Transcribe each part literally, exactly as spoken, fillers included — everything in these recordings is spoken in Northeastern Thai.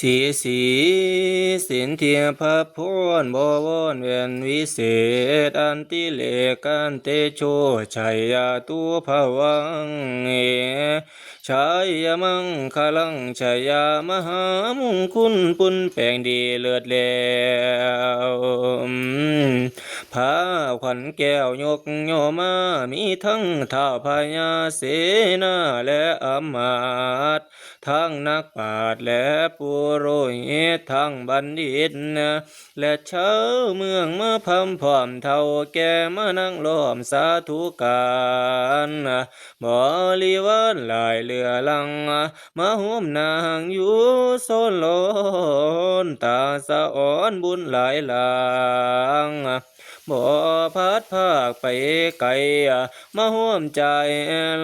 ติสีสินทิพพรบ่วอนแว่นวิเศษ อันติเลกันเตโชชัยยาตุภวัง เอ ชัยยมังคลังชยามหามงคุณปุนแปลงดีเลิศแล้ว พาขวัญแก้วยกโยมา มีทั้งท้าวพญาเสนาและอำมาตย์ ทั้งนักปราชญ์และปุโรหิต ทั้งบัณฑิต และชาวเมืองมาพร่ำพร้อมเฒ่าแก่มานั่งล้อมสาธุการ บริวารหลายเหลือหลัง มาห่วมนางอยู่โซนโลน ตาสะออนบุญหลายหลาง บ่พัดพรากไปไกล มาห่วมใจ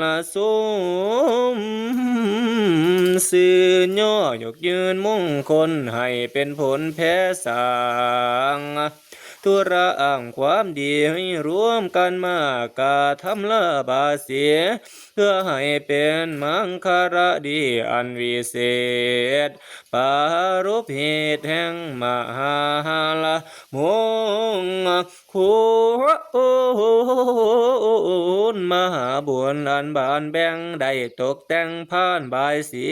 ละสุม ซื่นย่อยกยืนมงคลให้เป็นผลแผ่สร้าง ธุระอ้างความดีให้รวมกันมากระทำละบาสี เพื่อให้เป็นมังคละดีอันวิเศษ ปารภเหตุแห่งมหาละมงคุณ มหาบุญอันบานแบ่งได้ตกแต่งพานบายสี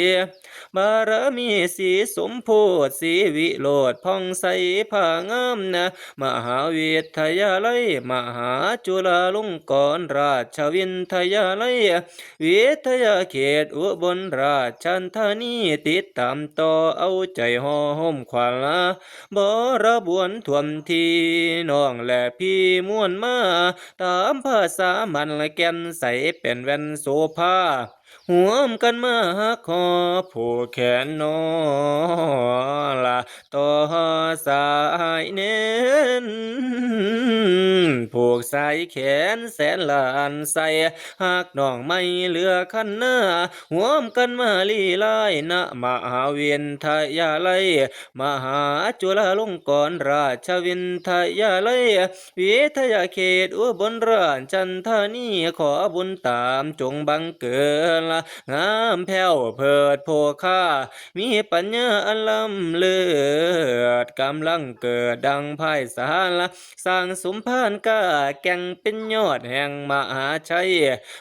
บารมีสีสมโพธิสีวิโรจน์ผ่องใสผางามนะ มหาวิทยาลัย มหาจุฬาลงกรณราชวิทยาลัย วิทยาเขตอุบลราชธานี ติดตามต่อเอาใจห่อห่มขวัญ บรบวนท่วมที่น้องและพี่มวลมา ตามภาษามันแก่นใสเป็นแว่นโสภา ห่วมกันมาหักคอผูกแขนนอละ ต่อสายแน่น ผูกสายแขนแสนล้านใส่ หักน้องไม่เหลือคันหน้า ห่วมกันมาลีลายณมหาวิทยาลัย มหาจุฬาลงกรณราชวิทยาลัย วิทยาเขตอุบลราชธานี ขอบุญตามจงบังเกิด งามแผ้วเพิดโพคา มีปัญญาอันล้ำเลิศ กำลังเกิดดังไพศาล สร้างสมภารกล้าแกร่งเป็นยอดแห่งมหาชัย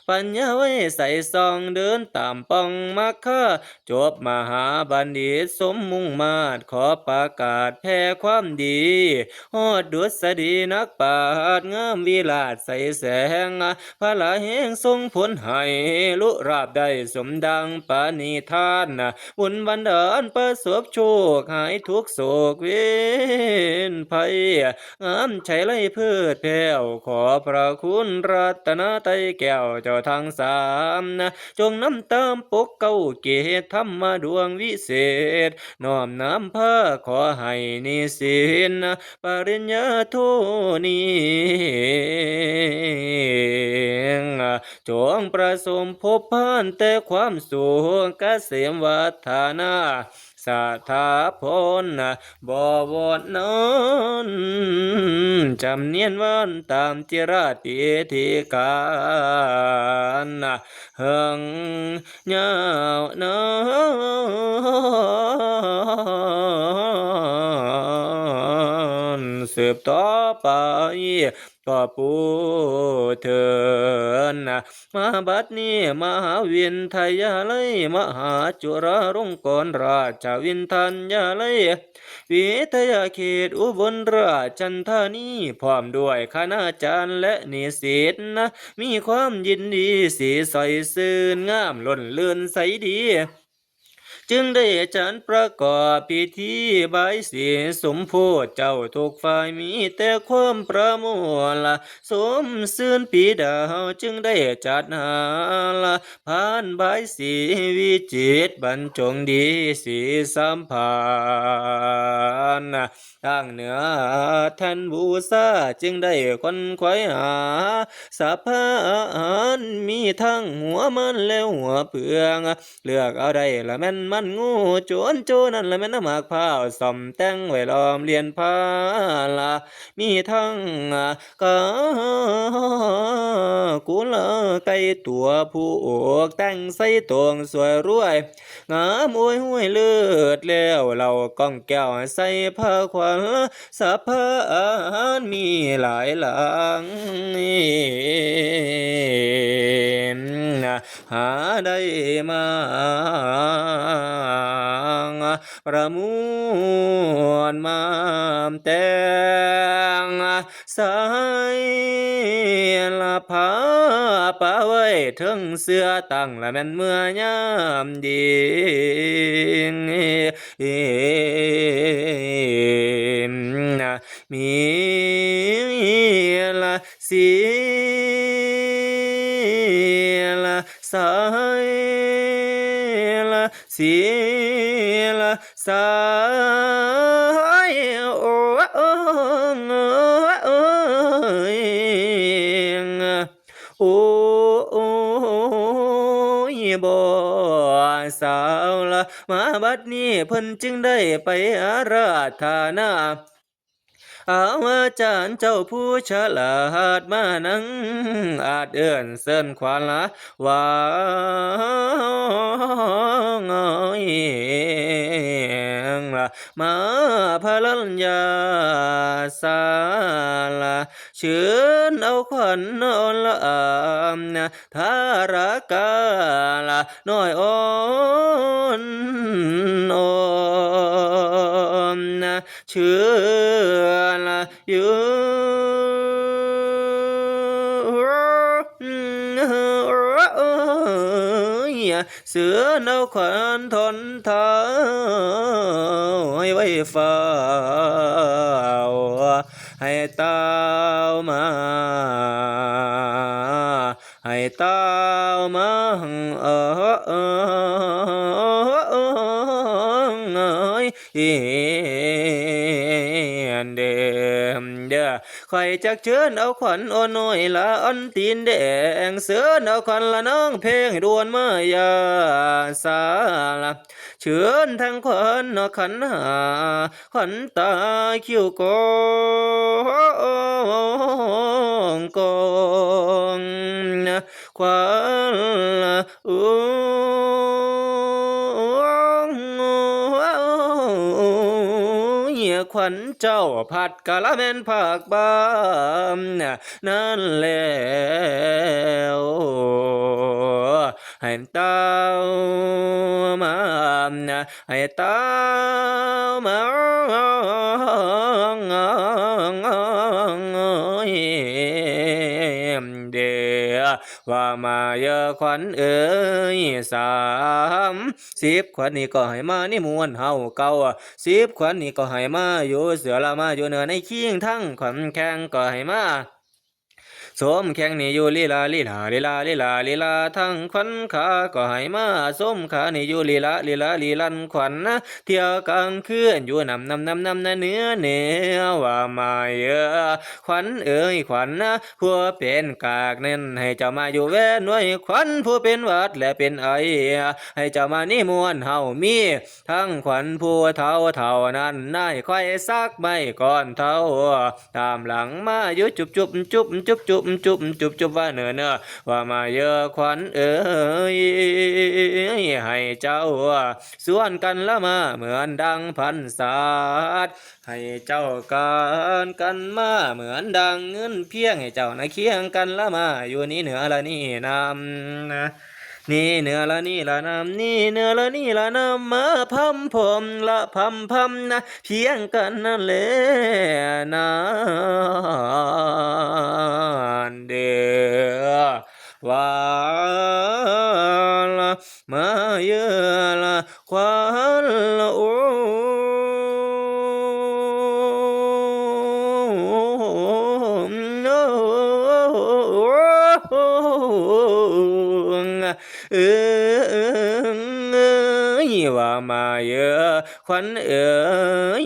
ปัญญาไว้ใส่ส่องเดินตามป้องมรรคา จบมหาบัณฑิตสมมุ่งมาด ขอประกาศแผ่ความดี ฮอดดุษฎีนักปราชญ์งามวิราชใสแสง พละแห่งส่งผลให้ลุราบได้สมดังปณิธาน บุญบันดาลประสบโชค หายทุกข์โศกเวรภัย งามชัยไร้เพลิดแผ้ว ขอพระคุณรัตนตรัยแก้วเจ้าทั้งสาม จงนำตามปกเกล้าเกตธรรมดวงวิเศษ น้อมนำพาขอให้นิสิตปริญญาโทนี้ จงประสมพบพานแต่ความสุขเกษมวัฒนา สถาพรบ่วอนนอน จำเนียนวันตามจิราติธิการ เฮิงยาวนาน สืบต่อไป ก็ปูเถิน มาบัดนี้มหาวิทยาลัย มหาจุฬาลงกรณราชวิทยาลัย วิทยาเขตอุบลราชธานี พร้อมด้วยคณาจารย์และนิสิตนะ มีความยินดีสีใสซื่นงามล้นลื่นใสดี จึงได้จัดประกอบพิธีบายสีสมโพธิเจ้าทุกฝ่าย มีแต่ความประโมทละสมซื่นปีดาว จึงได้จัดหาละพานบายสีวิจิตรบรรจงดีสีสามพาน ตั้งเหนือแท่นบูชา จึงได้ขวนขวายหา สรรพอาหารมีทั้งหัวมันและหัวเปือง เลือกเอาได้ละแม่น นั่นงูโจรโจรนั่นละแม่นน้ำหมากพร้าว ซ่อมแต่งไว้ล้อมเลียนพาลา มีทั้งกากุลไก่ตัวผูก แต่งใส่ตวงสวยรวย งามอวยห้วยเลิศแล้ว เหล่ากองแก้วใส่พระขวัญ สะพานมีหลายหลัง หาได้มา ประมวลมาแต่ง ใส่ละผ้าปะไว้เทิงเสื้อ ตั้งละแม่นเมื่อยามดี มีละสีละสายละสีละสาย โอ้ย โอ้ย บ่สาวละ มาบัดนี้เพิ่นจึงได้ไปอาราธนา เอาอาจารย์เจ้าผู้ฉลาดมานั่ง อาจเอิ้นเซิ้นขวัญละ ว่า มาพลัญญาสาละ เชิญเอาขวัญอ่อนละอามนะ ทารกาละน้อยอ่อนอ่อนนะ เชิญละอยู่ เสือเอาขวัญท่อนเท้า ให้ไว้เฝ้า ให้เต้ามา ให้เต้ามา เอ้ย เดิมเด้อ ข้อยจักเชิญเอาขวัญอ่อนน้อยละอ่อนตีนแดง เชิญเอาขวัญละน้องเพลงด่วนมายาสาละ เชิญทั้งขวัญนอกขันหา ขวัญตาคิ้วกองกอง ขวัญละ โอ้ย ขวัญเจ้าพัดกะละแม่นภาคบ่า นั่นแล้ว ให้เต้ามา ให้เต้ามา เด้อ ว่ามาเยอะขวัญเอ๋ย สามสิบขวัญนี่ก็ให้มาในหมู่เฮาเก่า สิบขวัญนี่ก็ให้มาอยู่เสือละมาอยู่เหนือในคิง ทั้งขวัญแข้งก็ให้มา สมแข้งนี่อยู่ลีลาลีลาลีลาลีลาลีลา ทั้งขวัญขาก็ให้มา สมขานี่อยู่ลีลาลีลาลีลันขวัญนะ เที่ยวกลางคืนอยู่นำนำนำนำนะ เหนือเหนือ ว่ามาเยอะขวัญเอ๋ยขวัญนะ ผัวเป็นกากนั้นให้เจ้ามาอยู่แว่นไว้ ขวัญผู้เป็นหวัดและเป็นไอ ให้เจ้ามานี่ม่วนเฮามี ทั้งขวัญผู้เฒ่าเท่านั้น นายค่อยซักไม้ก้อนเฒ่า ตามหลังมาอยู่จุบจุบจุบจุบจุบจุบจุบจุบ ว่าเนอเนอ ว่ามาเยอะขวัญเอ๋ย ให้เจ้า ส่วนกันละมาเหมือนดังพันศาด ให้เจ้าการกันมาเหมือนดังเงินเพียง ให้เจ้านะเคียงกันละมาอยู่นี่เหนือละนี่นำนะ นี่เหนือละนี่ละนำ นี่เหนือละนี่ละนำ มาพำพมละพำพำนะ เพียงกันนั่นแหละนานเด้อ ว่าละมาเยอะละขวัญละโอ้ เอ้ย ว่ามาเยอะขวัญเอ๋ย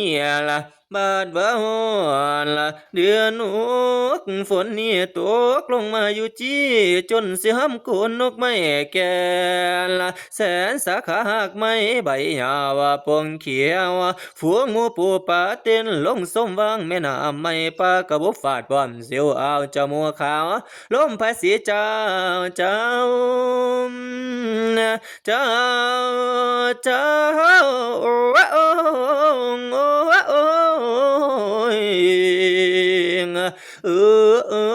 ละ บาดว่าฮอดละเดือนหก ฝนนี่ตกลงมาอยู่จี้ จนสิห้ำโคนนกไม้แก่นละ แสนสาขาหากไม้ใบหญ้าว่าปงเขียว ฝูงหมูปูปลาเต้นลงส้มวางแม่น้ำไม่ ปลากระบุกฟาดป้อมสิวอ่าวจมูกขาว ลมพระศรีเจ้า เจ้า เจ้า เจ้า โอ้ โอ้ โอ้ โอ้ เออ เอ้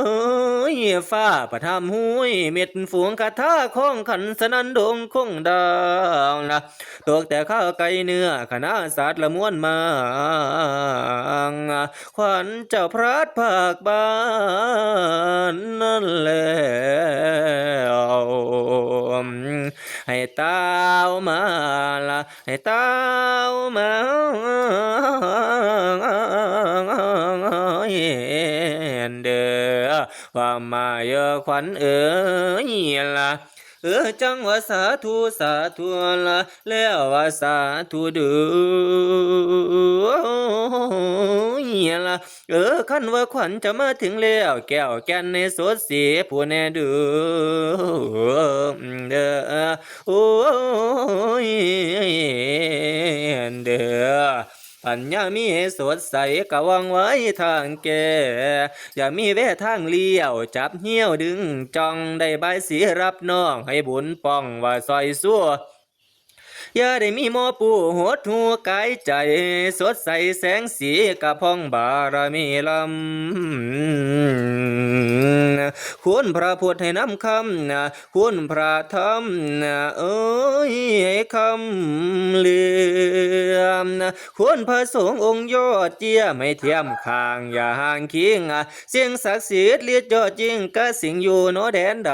ย ฟ้าประทามห้วย เม็ดฝูงคาถาของขันสนั่นดงคงดาวนะ ตกแต่ข้าวไก่เนื้อ คณะสัตว์ละมวลมาง ขวัญเจ้าพระภาคบ้านนั่นแล้ว ให้เต้ามาละ ให้เต้ามาเด้อ ว่ามาเยอะขวัญเอ๋ยละ เออ จังว่าสาธุ สาธุละ แล้วว่าสาธุเด้อละ เออ คันว่าขวัญจะมาถึงแล้ว แก้วแก่นในสดสีผู้แน่เด้อ เด้อ โอ้ย เด้อ ปัญญามีให้สดใสกะว่องไวทางแก่ อย่ามีแว่ทางเลี้ยว จับเหี้ยวดึงจ้อง ได้บายสีรับน้อง ให้บุญป้องว่าซอยซัว อย่าได้มีหมอผู้หดหูกายใจ สดใสแสงสีกะพ่องบารมีลำ คุณพระพุทธให้นำคำ คุณพระธรรม เอ้ย ให้คำเหลือ คุณพระสงฆ์องค์ยอดเยี่ยม ให้เทียมข้าง อย่าห่างคิง สิ่งศักดิ์สิทธิ์ฤทธิ์ยอดยิ่ง กะสิงอยู่เนาะแดนใด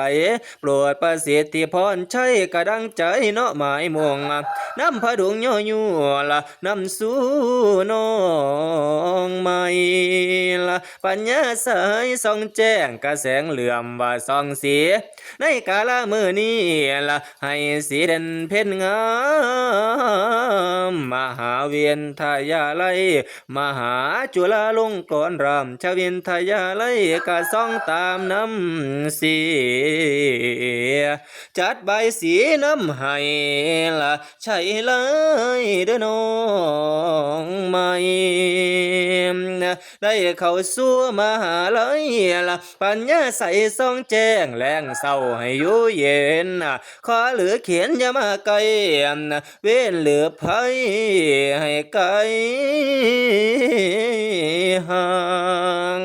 โปรดประสิทธิพรชัย กะดังใจเนาะหมายมุ่ง นำพระดวงย่ออยู่ละ นำสู่น้องใหม่ละ ปัญญาสายส่องแจ้ง กะแสงเหลื่อมว่าส่องสี ในกาลมื้อนี้ละ ให้สีเด่นเพ็ญงาม มหาวิทยาลัย มหาจุฬาลงกรณราชวิทยาลัย กะส่องตามนำสี จัดบายสีนำให้ละ ใช่เลยเด้อน้องใหม่ ได้เข้าสู่มหาลัยละ ปัญญาใสส่องแจ้ง แลงเศร้าให้อยู่เย็น ขอหรือเขียนอย่ามาใกล้ เวรหรือภัยให้ไกลห่าง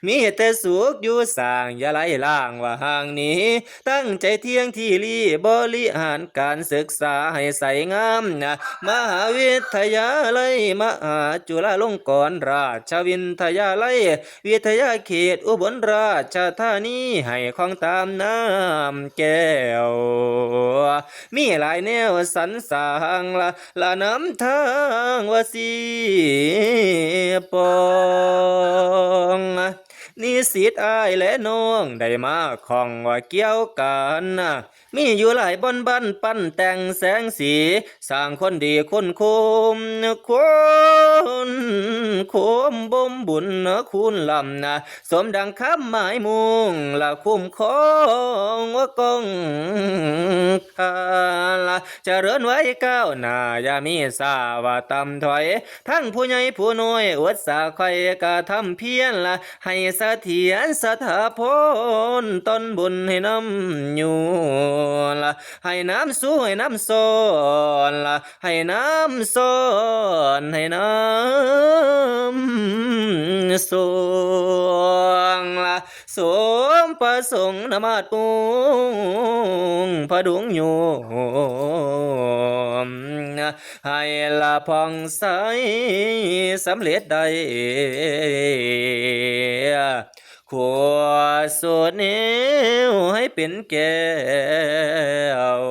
มีแต่สุขอยู่สร้าง อย่าไล่ล่างว่าห่างหนี ตั้งใจเที่ยงที่ลี บริหารการศึกษาให้ใสงาม มหาวิทยาลัย มหาจุฬาลงกรณราชวิทยาลัย วิทยาเขตอุบลราชธานี ให้คล่องตามน้ำแก้ว มีหลายแนวสรรสร้างละ ละนำทางว่าสีปอง นิสิตอ้ายและน้องได้มาข้องว่าเกี่ยวกัน มีอยู่หลายบ่อนบั้นปั้นแต่งแสงสี สร้างคนดีคนโคม คนโคมบ่มบุญคุณล้ำนะ สมดังคำหมายมุ่ง ละคุ้มครองว่ากองคาละ เจริญไว้ก้าวหน้า อย่ามีสาว่าต่ำถอย ทั้งผู้ใหญ่ผู้น้อย อดสาไข่กระทำเพียรละ ให้เสถียรสถาพร ต้นบุญให้นำอยู่ละ ให้น้ำสู้ให้น้ำสอนละ ให้น้ำสอนให้น้ำสวงละ สมประสงค์นมัสองค์พระดุงโยม ให้ละผ่องใสสำเร็จได้ ขวดสูตรนี้ให้เป็นแก้ว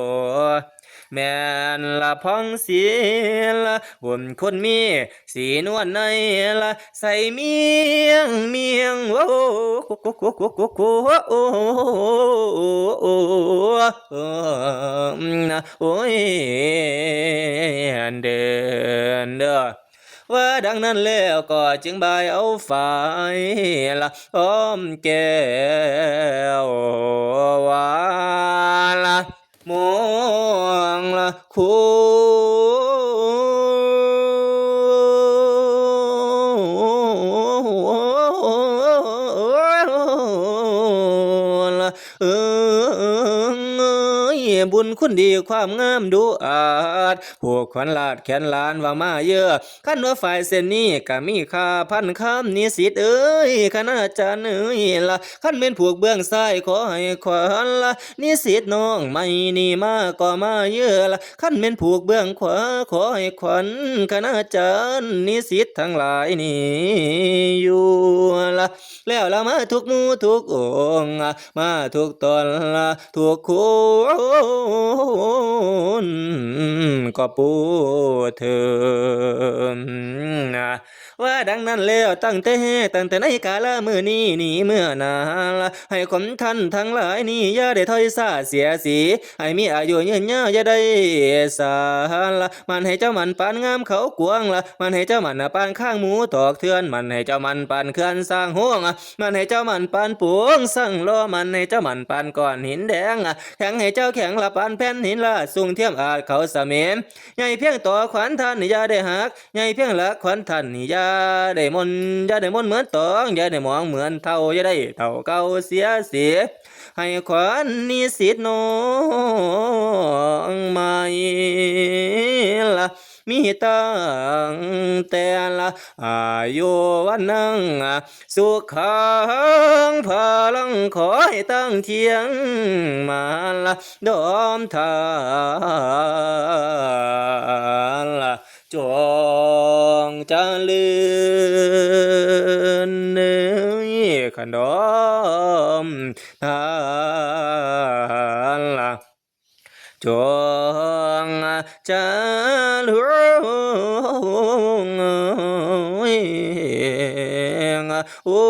แม่นละผ่องสีละ บุญคุณมีสีนวลในละ ใส่เมียงเมียง โอ้ โอ้ย เดินเด้อ ว่าดังนั้นแล้วก็จึงบายเอาฝายละอ้อมแก้วว่าละมองละคู เอ้ย บุญคุณดีความงามดูอาจ ผูกขวัญลาดแขนหลานว่ามาเยอะ คันว่าฝ่ายเส้นนี้ก็มีค่าพันคำ นิสิตเอ้ย คณาจารย์เอ้ยละ คันเป็นผูกเบื้องซ้ายขอให้ขวัญละ นิสิตน้องใหม่นี่มาก็มาเยอะละ คันเป็นผูกเบื้องขวาขอให้ขวัญ คณาจารย์นิสิตทั้งหลายนี่อยู่ละ แล้วละมาทุกหมู่ทุกองค์ มาทุกตนละทุกคน ก็ปูเถิง ว่าดังนั้นแล้วตั้งแต่ ตั้งแต่ในกาลมื้อนี้นี่เมื่อหน้าละ ให้คนท่านทั้งหลายนี่อย่าได้ถอยซาเสียสี ให้มีอายุยืนยาวอย่าได้สาละ มันให้เจ้ามันปานงามเขากวางละ มันให้เจ้ามันปานข้างหมูตอกเทือน มันให้เจ้ามันปานเขื่อนสร้างห้วง มันให้เจ้ามันปานปวงสั่งรอ มันให้เจ้ามันปานก้อนหินแดง แข็งให้เจ้าแข็งละปานแผ่นหินละ สูงเทียมอาจเขาเสม ใหญ่เพียงต่อขวัญท่านอย่าได้หัก ใหญ่เพียงละขวัญท่านอย่าได้มน อย่าได้มนเหมือนตอง อย่าได้หมองเหมือนเฒ่า อย่าได้เฒ่าเก่าเสียเสีย ให้ขวัญนิสิตน้องใหม่ละ มีตั้งแต่ละอายุวันนัง สุขังพลังขอให้ตั้งเที่ยงมาละ ดอมทานละ จงเจริญเอ้ยขันดอมทานละ จงเจริญโอ้